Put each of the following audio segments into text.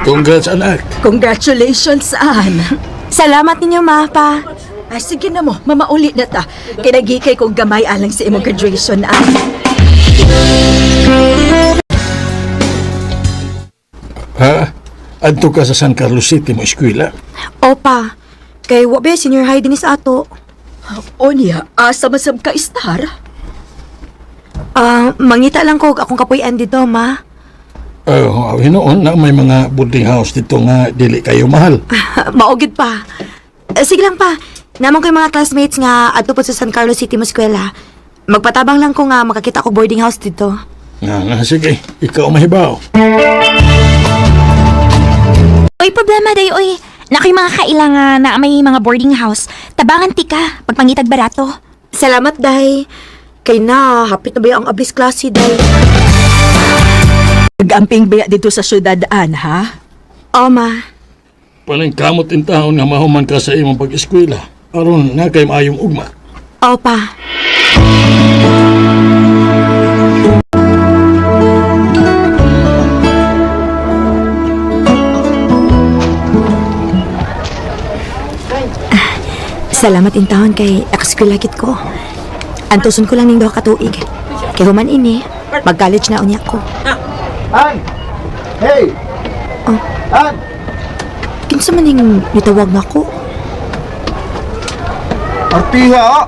Congrats, anak. Congratulations, Ann. Salamat ninyo, ma, pa. Ay, sige na mo, mamauli na ta. Kinagikay kong gamay alang sa imong graduation, Ann. Ha? Adto ka sa San Carlos City mo eskwela. Opa, kay wa ba senior high din sa ato. Onya, asa man sab ka star? Ah, mangita lang ko og akong kapuy-an dito, ma. Oh, hinuon na may mga boarding house dito nga dili kayo mahal. Maugid pa. Eh, sige lang pa. Naman ko yung mga classmates nga adto po sa San Carlos City mo eskwela. Magpatabang lang ko nga makakita ko boarding house dito. Nga nga, sige, ikaw mahibaw. Oy, problema day, oy. Na ko'y mga kailangan na may mga boarding house. Tabangan ti ka, pagpangitag barato. Salamat, day. Kay na, hapit na ba ang abis klase, day? Nagamping baya dito sa syudad, Ann, ha? O, ma. Paningkamot in taon nga mahuman ka sa imong pag-eskwela. Aron na kay maayong ugma. Opa. Ah, salamat in taon kay nakaskwela kit ko. Antuson ko lang ning duha ka tuig. Kay human ini, mag-college na unya ko. An! Hey! Oh. An! Kinsa man ning nitawag nako? Artiha, ah!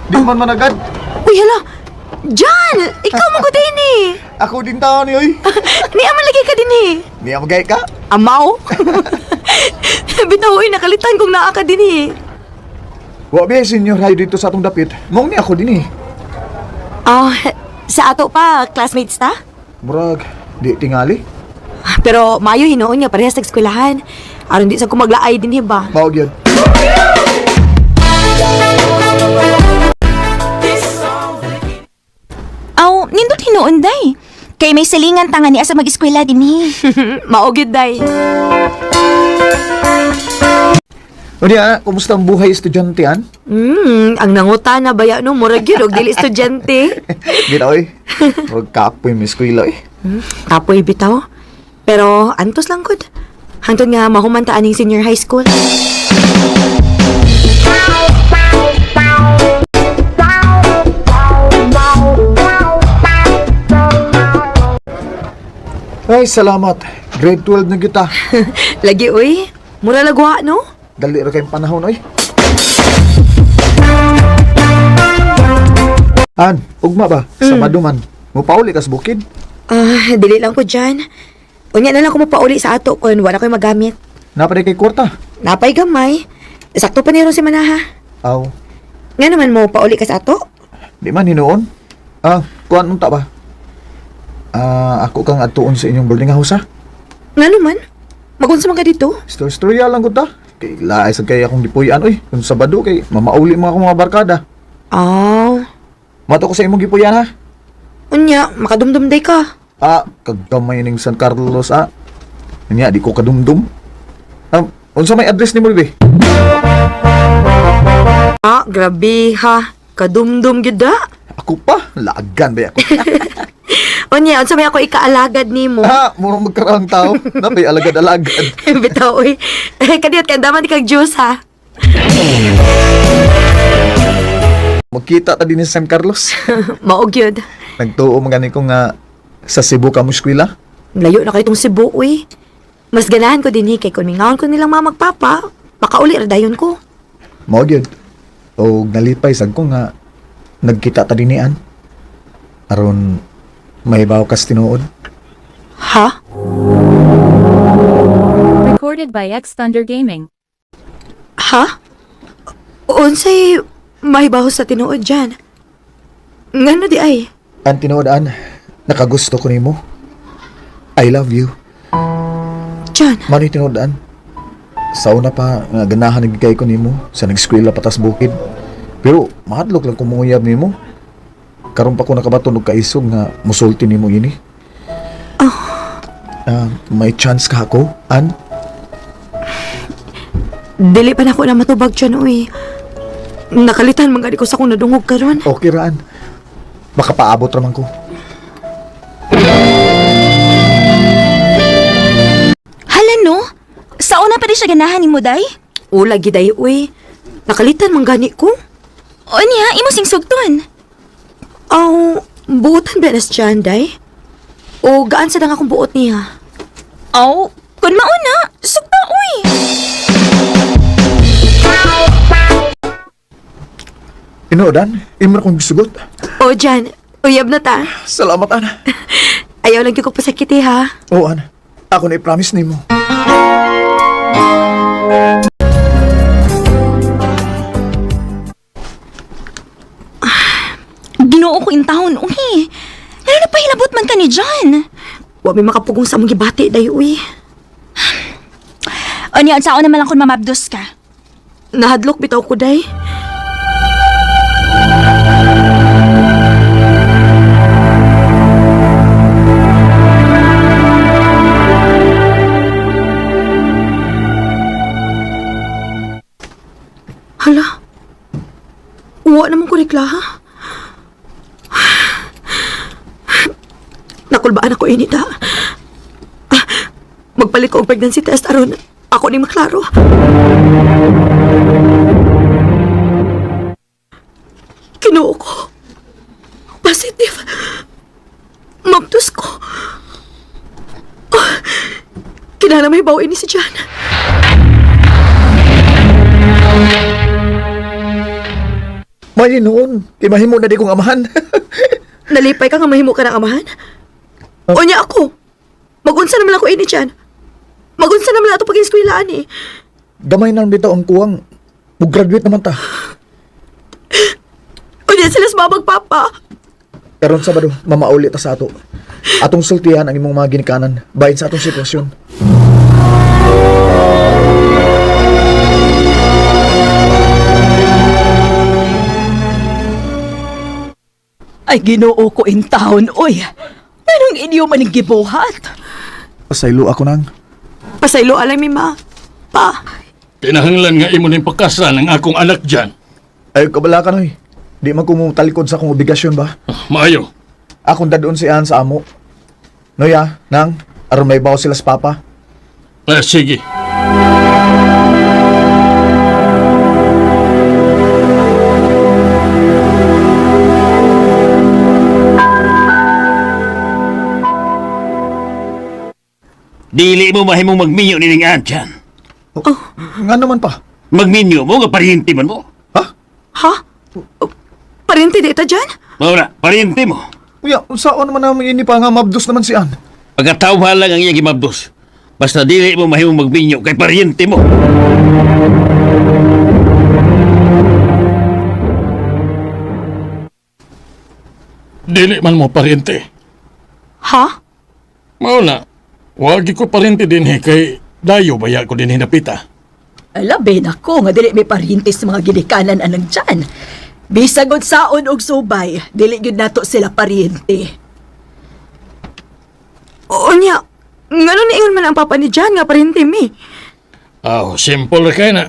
Di man managad. Uy, hala! John! Ikaw mo ko din eh! Ako din tao ni, oy. Ni aman lagi ka din eh! Di ako gay ka. Amaw? Bitaw, uy, nakalitan kung naa ka din eh. Wa ba senior high dito sa atong dapit. Mong ni ako din eh. Oh, sa ato pa, classmates ta? Murag, di tingali. Pero maayo hinuon nga parehas nag-eskwelahan. Aron di sa kumaglaay din eh ba? Mao gyud. Aw, nindot hinuon day. Kay may salingan tanga ni asa mag-eskwela din eh. Mao gyud day. O diya, kumusta ang buhay estudyante an? Ang nanguta na baya no, murag gyud og dili estudyante. Bitaw oy. Murag kapoy mi eskwela eh. Kapoy bitaw. Pero antos lang gud. Hangtod nga mahuman ta aning senior high school. Ay, salamat. Grade 12 na kita. Lagi uy, mura lagwa no? Dali ra kayong panahon oy. An, ugma ba? Sa maduman. Mupauli kas bukid. Ah, dili lang ko dyan. Unya na lang ko mapauli sa ato kun wala ko'y magamit. Napaday kay kwarta. Napay gamay. Sakto pa ni ron si Manaha. Aw, Nga naman mo pauli ka sa ato? di man hinuon. Ah, kuan unta ba? Ah, ako kang atuon sa inyong boarding house ha. Nga naman? Magunsa man ka dito? Story-storya lang ko ta. Kay laay sad kay akong gipuy-an oy. Kung Sabado kay mamauli mga akong mga barkada. Aw, Mato ko sa imong gipuy-an ha. unya, makadumdum day ka. Ah, kagamay ning San Carlos ah. Nya di ko kadumdum. Ah, unsa may address nimo be? Ah, grabe ha. Kadumdum gyud da. Ako pa, laagan ba ako. Unya, unsa may ako ikaalagad nimo? Ah, murong magkaraang tao. Napay alagad-alagad. Bitaw oy. Kadiyot kay daman di kag juice ha. Magkita ta din ni San Carlos. Mao gyud. Nagtuo man gani ko nga sa Cebu ka mo eskwela. Layo na kay tong Cebu uy. Mas ganahan ko dinhi kay kun mingaon ko nilang mama magpapa, makauli ra dayon ko. Mao gyud. Og nalipay sad ko nga nagkita ta dinhi an. Aron mahibaw kas tinuod. Ha? Recorded by X Thunder Gaming. Ha? Unsay mahibaw sa tinuod dyan? Ngano di ay? Ang tinuod an, nakagusto ko nimo. I love you. Diyan. Manoy tinuod an. Sa una pa nga ganahan nagigay kay ko nimo sa nag-eskwela patas bukid. Pero mahadlok lang ko monguyab nimo. Karon pa ko nakabaton og kaisog nga musulti nimo ini. Ah, may chance ka ako, an? Dili pa na ako na matubag dyan, uy. Nakalitan man gani ko sa akong nadungog karon. Okay ra an. Baka paabot ra man ko. Hala, Sa una pa di siya ganahan nimo, day? Ula giday uy. Nakalitan man gani ko. O niya, imo sing sugton. Aw, buotan ba nas Jan, day? O gaan sa dang akong buot niya? Aw, kun mauna, sugta uy. Tinuod, An. Imo na kong gisugot. O Jan, uyab na ta. Salamat, Ana. Ayaw lang gyud ko pasakiti ha. Oo, Ana. Ako na i-promise nimo. Ginoo ko in town, uy. Ano na pahilabot man ka ni John? Wa may makapugong sa among gibati, day uy. O niya, unsaon naman lang kung mamabdos ka. Nahadlok bitaw ko, day. Hala. Uwa naman ko ni Clara. Nakulbaan ako init ha. Ah, magpalit ko og pregnancy test aron ako ni maklaro. Kinuo ko. Positive. Mabdos ko. Oh, kinahanglan may bawi ni si Jan. May noon. Kay mahimo na di kong amahan. Nalipay ka nga mahimo ka ng amahan? O niya ako. Magunsa naman ako ini Jan. Magunsa naman ato pag-eskwelaan eh. Gamay na lang bitaw ang kuwang. Mug-graduate naman ta. O niya sila sa mamag papa. Karon Sabado, mamauli ta sa ato. Atong sultihan ang imong mga ginikanan bahin sa atong sitwasyon. Ay, ginoo ko in town, oy. Anong inyo man ang gibuhat? Pasaylo ako nang. Pasaylo alay mi ma. Pa. Kinahanglan nga imo ning pakasan ang akong anak dyan. Ay, kabala ka noy. Di man ko talikod sa akong obligasyon ba? Maayo. Akong dadon si Ann sa amo. Noya, nang, aron may bawo sila sa papa. Ah, sige. Dili mo mahimong magminyo ni ning Anjan. Oh. Nga naman pa. Magminyo mo nga paryente man mo. Ha? Ha? O, Parente dita Jan? Mao na, paryente mo. Uya, unsaon naman naman ini pa nga mabdos naman si Ann. Pagkatawha lang ang iyang gimabdos. Basta dili mo mahimong magminyo kay paryente mo. Dili man mo parente. Ha? Mao na. Wagi ko parente din eh, kay dayo baya ko din hinapita. Alabi na ko nga dili may parintis sa mga ginikanan anang Jan. Bisag saon og subay, dili gyud nato sila pariente. O niya. Ngano niingon man ang papa ni Jan nga parente mi? Aw, simple ra kay na.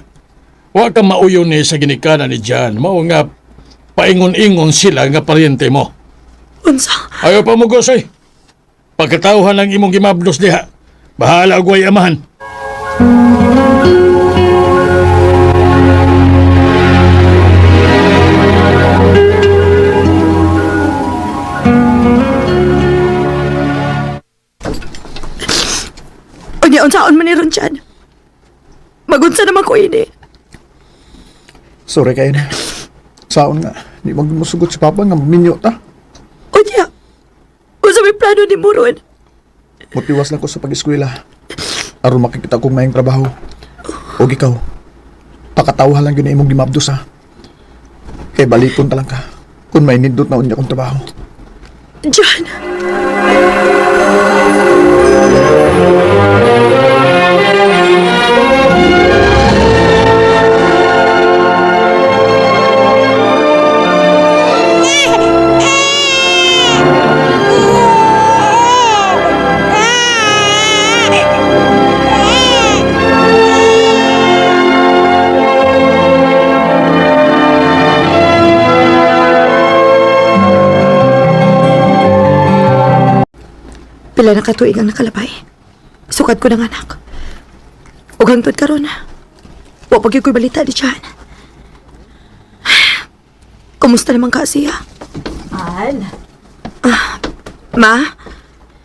Wa ka mauyon ni sa ginikanan ni Jan. Mao nga paingon-ingon sila nga paryente mo. Unsa? Ayaw pa mo gosoy. Pagkatawhan ang imong gimabdos diha. Bahala og way amahan. O niya, unsaon man ni ron Jan? Magunsa naman ko ini. Sorry kayo na. Saon nga, di magmusugot si papa nga minyo ta. O niya, unsa may plano ni mo ron? Mutiwas lang ko sa pag-eskwela. Aron makikita kong mayang trabaho. Og ikaw, pakatawha lang yun na imong gimabdos ha. Kay balikon ta lang ka. Kung may nindot na unya kong trabaho. Jan! Pila na katuig ang nakalabay. Sukad ko ng anak. Ug hangtod karon, wa pa gyud ko'y balita ni Jan. Kumusta naman ka siya? An? Ma?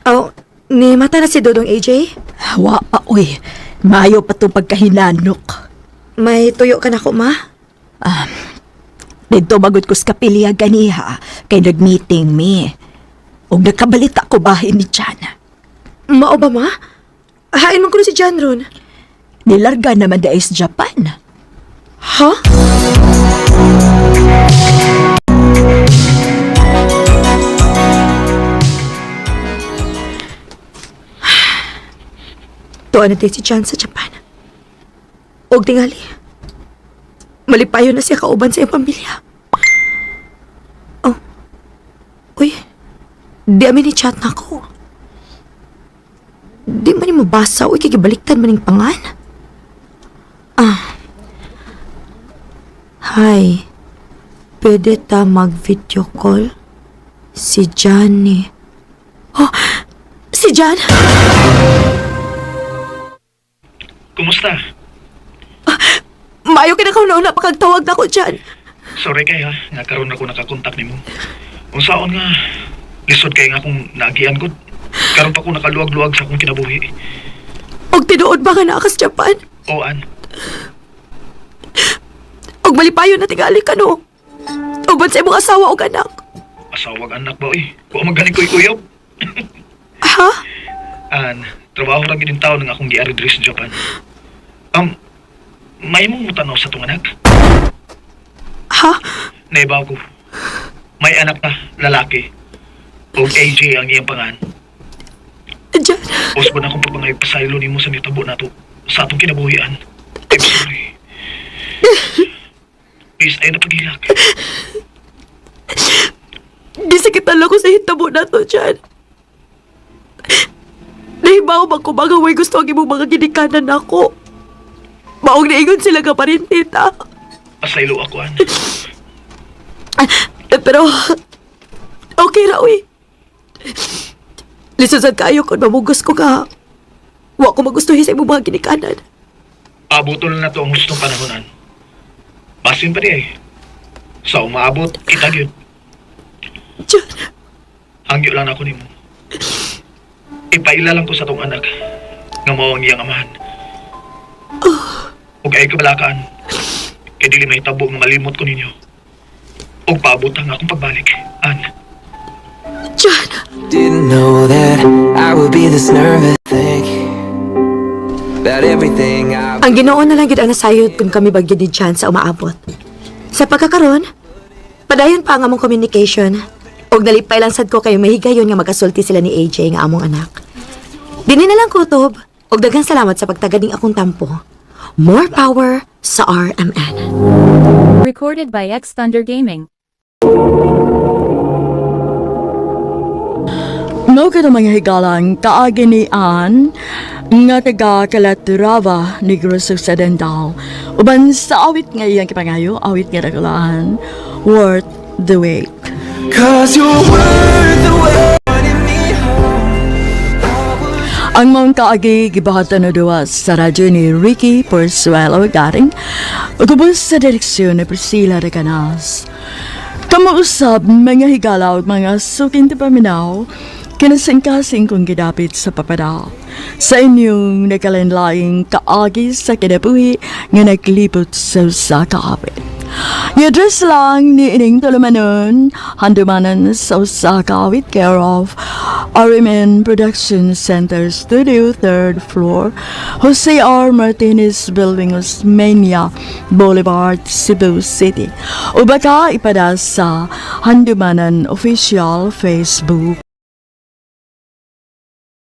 Oh, ni mata na si Dodong AJ? Wa pa, uy. Maayo pa itong pagkahinanok. May tuyo ka na ko, ma? Dito magod ko sa kapilya ganiha kay nag-meeting mi. Ug nagkabalita ko bahin ni Jan. Mao ba, ma? Hain man ko na si Jan ron. Nilarga naman da is Japan. Ha? Tuwa na si Jan sa Japan. Og tingali. Malipayo na siya kauban sa iyang pamilya. Oh. Uy. Di amin ni chat na ako. Di man ni mabasa. Uy, kikibaliktad man yung pangan. Hi. Pwede ta mag-video call? Si Johnny. Oh, si John? Kumusta? Maayo ka na kauna-una pakagtawag na ko dyan. Sorry kay ha, nga karon ako nakakontak nimo. Unsaon nga lisod kay nga akong naagian gud. Karon pa ko nakaluwag-luwag sa akong kinabuhi. Og tinuod ba nga naa ka sa Japan? O an, Og malipayo na tingali ka no? Uban sa imong asawa og anak. asawag anak ba oy? Wa man gani ko'y uyab. Ha? An, trabaho ra gid taon nga akong giari diri sa Japan. May mong mutanaw sa tong anak? Ha? Naibaw ko. May anak ta, lalaki. Og AJ ang iyang pangan. John, Usbon akong pagpangay pasaylo nimo sa nitabo nato sa atong kinabuhian. I'm sorry. Please, ay napagilak. di sa kita lang ko sa hitabo na to, John. Nahibaw ba ko mga way gusto ang imong mga ginikanan nako? Maong naingon sila ka pa rin, tita. Pasaylo ako, an. Eh, pero, okay ra, uy. Lisod sad kayo kung mamugos ko ka. Wa ko magustuhin sa imong mga ginikanan. Abuton na to ang hustong panahonan. Basin pa di ay. Sa umaabot, kita gyud. John, Hangyo lang ako nimo. Ipaila lang ko sa tong anak nga mao ang iyang amahan. Ug ay kabalakaan kay dili mahitabo nga malimot ko ninyo. Ug paabot ang akong pagbalik. An, John. Didn't know that I would be this nervous. Think about everything I Ang Ginoo na lang gyud ang nasayod kung kami bagyo ni John sa umaabot. Sa pagkakaron, padayon pa ang among communication. Og nalipay lang sad ko kayo mahigayon nga magkasulti sila ni AJ nga among anak. Dini na lang kutob. Og daghang salamat sa pagtaganing akong tampo. More power sa RMN. Recorded by X Thunder Gaming. Mao ka mga higalang kaagi ni Ann nga taga Calatrava, Negros Occidental. Uban sa awit nga iyang kipangayo, awit nga dakulaan, Worth the Wait. Cause you're worth the wait. Me home. Ang maong kaagi gibahatan na duwa sa radyo ni Ricky Porsuelo Garing, ugubos sa direksyon ni Priscilla de Canas. Kamausap mga higala ug mga suking paminaw, kinasingkasing kong gidapit sa papada. Sa inyong nakalinlaing kaagi sa kinabuhi nga naglibot sa usa ka awit. I-address lang ni ining tulumanon, handumanan sa usa ka awit, care of RMN Production Center Studio, 3rd floor, Jose R. Martinez Building, Osmeña Boulevard, Cebu City. O baka ipada sa Handumanan Official Facebook.